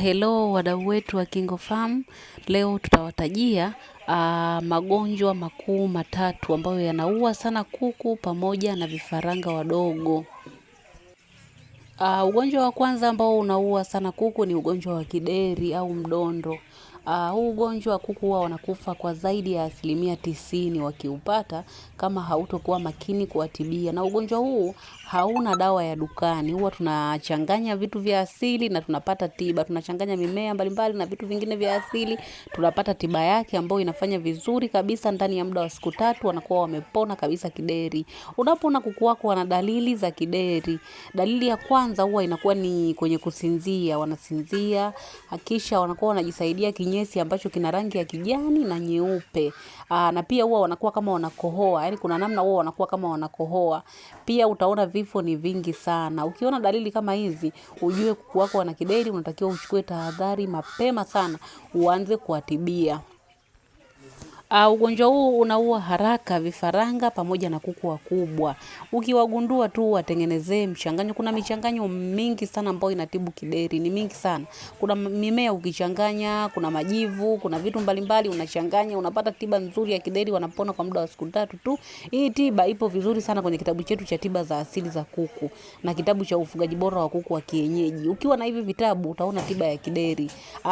Hello wadau wetu wa KingoFarm. Leo tutawatajia magonjwa makuu matatu ambayo yanaua sana kuku pamoja na vifaranga wadogo. Ugonjwa wa kwanza ambao unaua sana kuku ni ugonjwa wa kideri au mdondo. Huu ugonjwa wa kuku huwa wanakufa kwa zaidi ya 90% wakiupata kama hautokuwa makini kuwatibia. Na ugonjwa huu hauna dawa ya dukani. Huwa tunachanganya vitu vya asili na tunapata tiba. Tunachanganya mimea mbalimbali na vitu vingine vya asili, tunapata tiba yake ambayo inafanya vizuri kabisa. Ndani ya muda wa siku 3 wanakuwa wamepona kabisa kideri. Unapoona kuku wako wana dalili za kideri, dalili ya kwanza huwa inakuwa ni kwenye kusinzia, wanasinzia, hakisha wanakuwa wanajisaidia kinyesi ambacho kina rangi ya kijani na nyeupe. Na pia huwa wanakuwa kama wanakohoa, yaani kuna namna huwa wanakuwa kama wanakohoa. Pia utaona vifo ni vingi sana. Ukiona dalili kama hizi, ujue kuku wako wana kideri, unatakiwa uchukue tahadhari mapema sana, uanze kuwatibia. Ugonjwa huu unaua haraka vifaranga pamoja na kuku wakubwa. Ukiwagundua tu watengenezee mchanganyo. Kuna michanganyo mingi sana ambayo inatibu kideri, ni mingi sana. Kuna mimea ukichanganya, kuna majivu, kuna vitu mbalimbali unachanganya, unapata tiba nzuri ya kideri, wanapona kwa muda wa siku 3 tu. Hii tiba ipo vizuri sana kwenye kitabu chetu cha tiba za asili za kuku na kitabu cha ufugaji bora wa kuku wa kienyeji. Ukiwa na hivi vitabu utaona tiba ya kideri.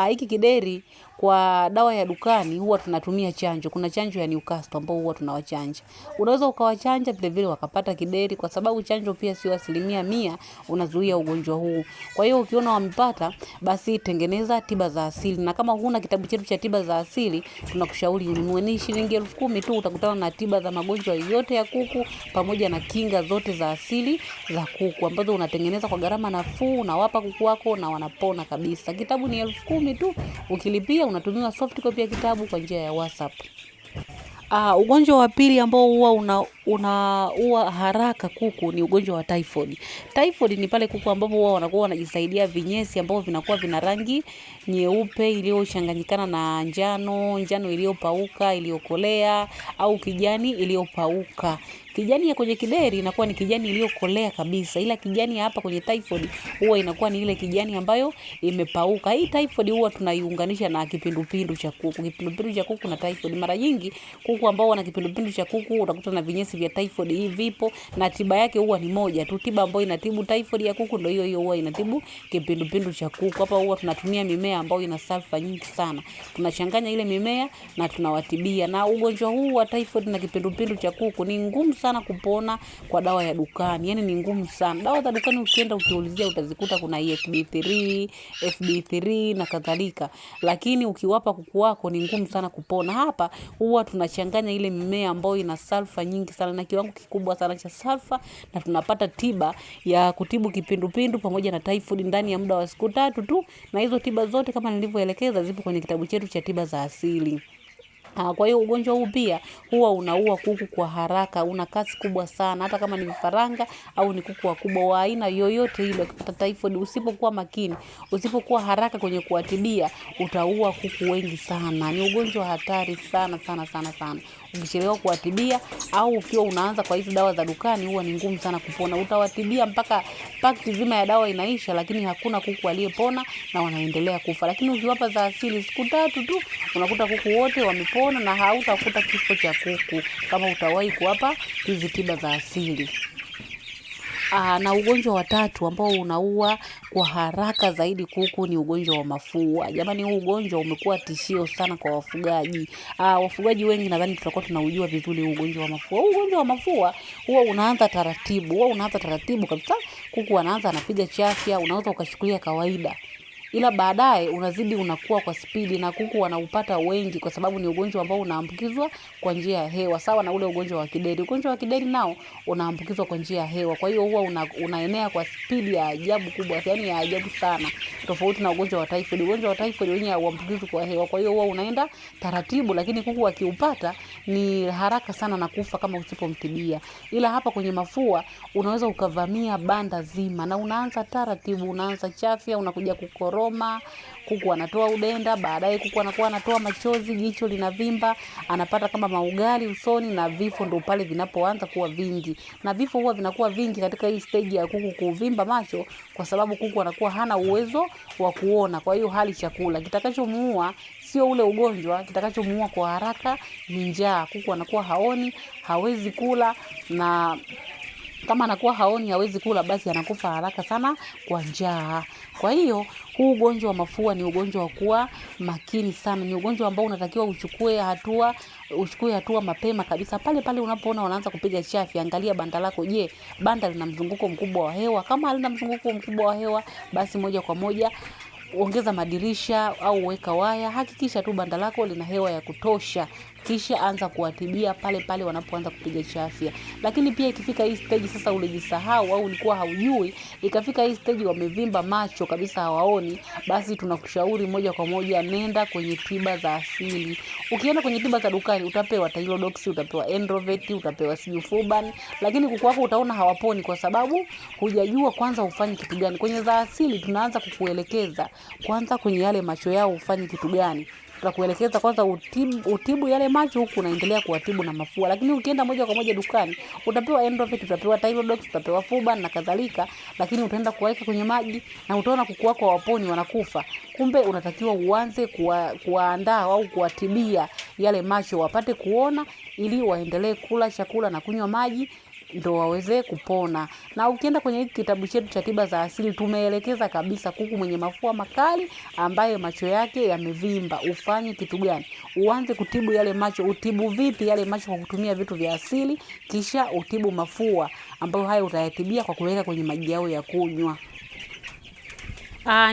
Hiki kideri kwa dawa ya dukani huwa tunatumia chanjo. Kuna chanjo ya Newcastle ambao huwa tunawachanja. Unaweza ukawachanja vile vile wakapata kideri, kwa sababu chanjo pia sio 100% unazuia ugonjwa huu. Kwa hiyo ukiona wamepata, basi tengeneza tiba za asili. Na kama huna kitabu chetu cha tiba za asili, tunakushauri ununue. Ni shilingi 10,000 tu, utakutana na tiba za magonjwa yote ya kuku pamoja na kinga zote za asili za kuku ambazo unatengeneza kwa gharama nafuu, unawapa kuku wako na wanapona kabisa. Kitabu ni 10,000 tu, ukilipia unatumiwa soft copy ya kitabu kwa njia ya WhatsApp. Ugonjwa wa pili ambao huwa unaua haraka kuku ni ugonjwa wa typhoid. Typhoid ni pale kuku ambapo huwa wanakuwa wanajisaidia vinyesi ambao vinakuwa vina rangi nyeupe iliyochanganyikana na njano, njano iliyopauka, iliyokolea au kijani iliyopauka. Kijani ya kwenye kideri inakuwa ni kijani iliyokolea kabisa, ila kijani hapa kwenye typhoid huwa inakuwa ni ile kijani ambayo imepauka. Hii typhoid huwa tunaiunganisha na kipindupindu cha kuku. Kipindupindu cha kuku na typhoid, mara nyingi kuku ambao wana kipindupindu cha kuku utakuta na vinyesi vya typhoid hii vipo, na tiba yake huwa ni moja tu. Tiba ambayo inatibu typhoid ya kuku ndio hiyo hiyo huwa inatibu kipindupindu cha kuku. Hapa huwa tunatumia mimea ambayo ina sulfa nyingi sana. Tunachanganya ile mimea na tunawatibia. Na ugonjwa huu wa typhoid na kipindupindu cha kuku ni ngumu sana kupona kwa dawa ya dukani. Yaani ni ngumu sana. Dawa za dukani ukienda ukiulizia utazikuta kuna EFB3, FB3 na kadhalika. Lakini ukiwapa kuku wako ni ngumu sana kupona. Hapa huwa tunachanganya ile mimea ambayo ina sulfa nyingi sana na kiwango kikubwa sana cha sulfa, na tunapata tiba ya kutibu kipindupindu pamoja na typhoid ndani ya muda wa siku 3 tu. Na hizo tiba zote kama nilivyoelekeza zipo kwenye kitabu chetu cha tiba za asili. Kwa hiyo ugonjwa huu pia huwa unaua kuku kwa haraka, una kasi kubwa sana, hata kama ni vifaranga au ni kuku wakubwa wa aina yoyote ile. Ukipata typhoid, usipokuwa makini, usipokuwa haraka kwenye kuwatibia, utaua kuku wengi sana. Ni ugonjwa hatari sana sana sana sana. Ukichelewa kuwatibia au ukiwa unaanza kwa hizi dawa za dukani huwa ni ngumu sana kupona. Utawatibia mpaka pakiti nzima ya dawa inaisha, lakini hakuna kuku aliyepona na wanaendelea kufa. Lakini ukiwapa za asili siku 3 tu unakuta kuku wote wamepona na hautakuta kifo cha kuku kama utawahi kuwapa hizi tiba za asili. Na ugonjwa wa tatu ambao unaua kwa haraka zaidi kuku ni ugonjwa wa mafua. Jamani, huu ugonjwa umekuwa tishio sana kwa wafugaji. Wafugaji wengi nadhani tutakuwa tunaujua vizuri huu ugonjwa wa mafua. Huu ugonjwa wa mafua huwa unaanza taratibu, huwa unaanza taratibu kabisa. Kuku anaanza anapiga chafya, unaweza ukashukulia kawaida. Ila baadaye unazidi unakuwa kwa spidi na kuku wanaupata wengi kwa sababu ni ugonjwa ambao unaambukizwa kwa njia ya hewa, sawa na ule ugonjwa wa kideri. Ugonjwa wa kideri nao unaambukizwa kwa njia ya hewa. Kwa hiyo huwa unaenea kwa spidi ya ajabu kubwa, yani ya ajabu sana, tofauti na ugonjwa wa typhoid. Ugonjwa wa typhoid wenyewe hauambukizwi kwa hewa, kwa hiyo huwa unaenda taratibu, lakini kuku akiupata ni haraka sana na kufa kama usipomtibia. Ila hapa kwenye mafua unaweza ukavamia banda zima na unaanza taratibu, unaanza chafya, unakuja kukoroa homa, kuku anatoa udenda, baadaye kuku anakuwa anatoa machozi, jicho linavimba, anapata kama maugali usoni, na vifo ndo pale vinapoanza kuwa vingi. Na vifo huwa vinakuwa vingi katika hii stage ya kuku kuvimba macho, kwa sababu kuku anakuwa hana uwezo wa kuona. Kwa hiyo hali chakula kitakachomuua sio ule ugonjwa, kitakachomuua kwa haraka ni njaa. Kuku anakuwa haoni, hawezi kula, na kama anakuwa haoni, hawezi kula, basi anakufa haraka sana kwa njaa. Kwa hiyo huu ugonjwa wa mafua ni ugonjwa wa kuwa makini sana, ni ugonjwa ambao unatakiwa uchukue hatua mapema kabisa. Pale pale unapoona wanaanza kupiga chafya, angalia banda lako. Je, banda lina mzunguko mkubwa wa hewa? Kama halina mzunguko mkubwa wa hewa, basi moja kwa moja ongeza madirisha au weka waya. Hakikisha tu banda lako lina hewa ya kutosha, kisha anza kuwatibia pale pale wanapoanza kupiga chafya. Lakini pia ikifika hii stage sasa, ulijisahau au ulikuwa haujui, ikafika hii stage wamevimba macho kabisa, hawaoni, basi tunakushauri moja kwa moja nenda kwenye tiba za asili. Ukienda kwenye tiba za dukani utapewa Tylodox, utapewa Endrovet, utapewa sijui Fuban, lakini kuku wako utaona hawaponi kwa sababu hujajua kwanza ufanye kitu gani. Kwenye za asili tunaanza kukuelekeza kwanza kwenye yale macho yao ufanye kitu gani. Tutakuelekeza kwanza utibu yale macho huku unaendelea kuwatibu na mafua. Lakini ukienda moja kwa moja dukani utapewa Endrovet, utapewa Tylodox, utapewa Fuban na kadhalika, lakini utaenda kuwaweka kwenye maji na utaona kuku wako hawaponi, wanakufa. Kumbe unatakiwa uanze kuwaandaa au kuwatibia yale macho wapate kuona, ili waendelee kula chakula na kunywa maji ndo waweze kupona. Na ukienda kwenye hiki kitabu chetu cha tiba za asili tumeelekeza kabisa kuku mwenye mafua makali ambaye macho yake yamevimba ufanye kitu gani? Uanze kutibu yale macho. Utibu vipi yale macho? Kwa kutumia vitu vya asili, kisha utibu mafua ambayo hayo utayatibia kwa kuweka kwenye maji yao ya kunywa.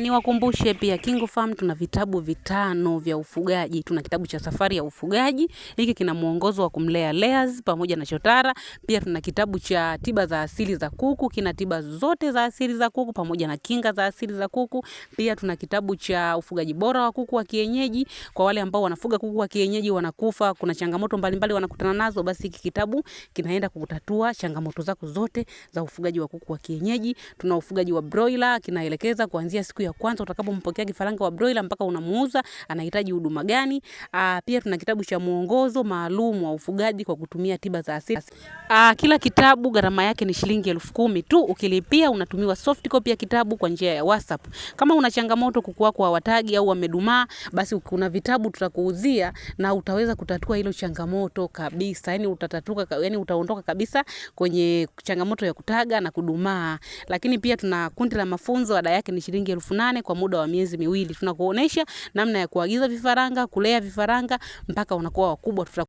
Niwakumbushe pia KingoFarm tuna vitabu 5 vya ufugaji. Tuna kitabu cha safari ya ufugaji, hiki kina mwongozo wa kumlea layers pamoja na chotara. Pia tuna kitabu cha tiba za asili za kuku, kina tiba zote za asili za kuku pamoja na kinga za asili za kuku. Pia tuna kitabu cha ufugaji bora wa kuku wa kienyeji. Kwa wale ambao wanafuga kuku wa kienyeji wanakufa, kuna changamoto mbalimbali wanakutana nazo, basi hiki kitabu kinaenda kukutatua changamoto zako zote za ufugaji wa kuku wa kienyeji. Tuna ufugaji wa broiler, kinaelekeza kuanzia siku ya kwanza utakapompokea kifaranga wa broiler mpaka unamuuza, anahitaji huduma gani. Pia tuna kitabu cha mwongozo maalum wa ufugaji kwa kutumia tiba za asili. Kila kitabu gharama yake ni shilingi 10,000 tu. Ukilipia unatumiwa soft copy ya kitabu kwa njia ya WhatsApp. Kama una changamoto kuku wako hawatagi au wamedumaa, basi kuna vitabu tutakuuzia na utaweza kutatua hilo changamoto kabisa. Yani utatatuka, yani utaondoka kabisa kwenye changamoto ya kutaga na kudumaa. Lakini pia tuna kundi la mafunzo, ada yake ni shilingi 8,000 kwa muda wa miezi 2. Tunakuonesha namna ya kuagiza vifaranga, kulea vifaranga mpaka unakuwa wakubwa.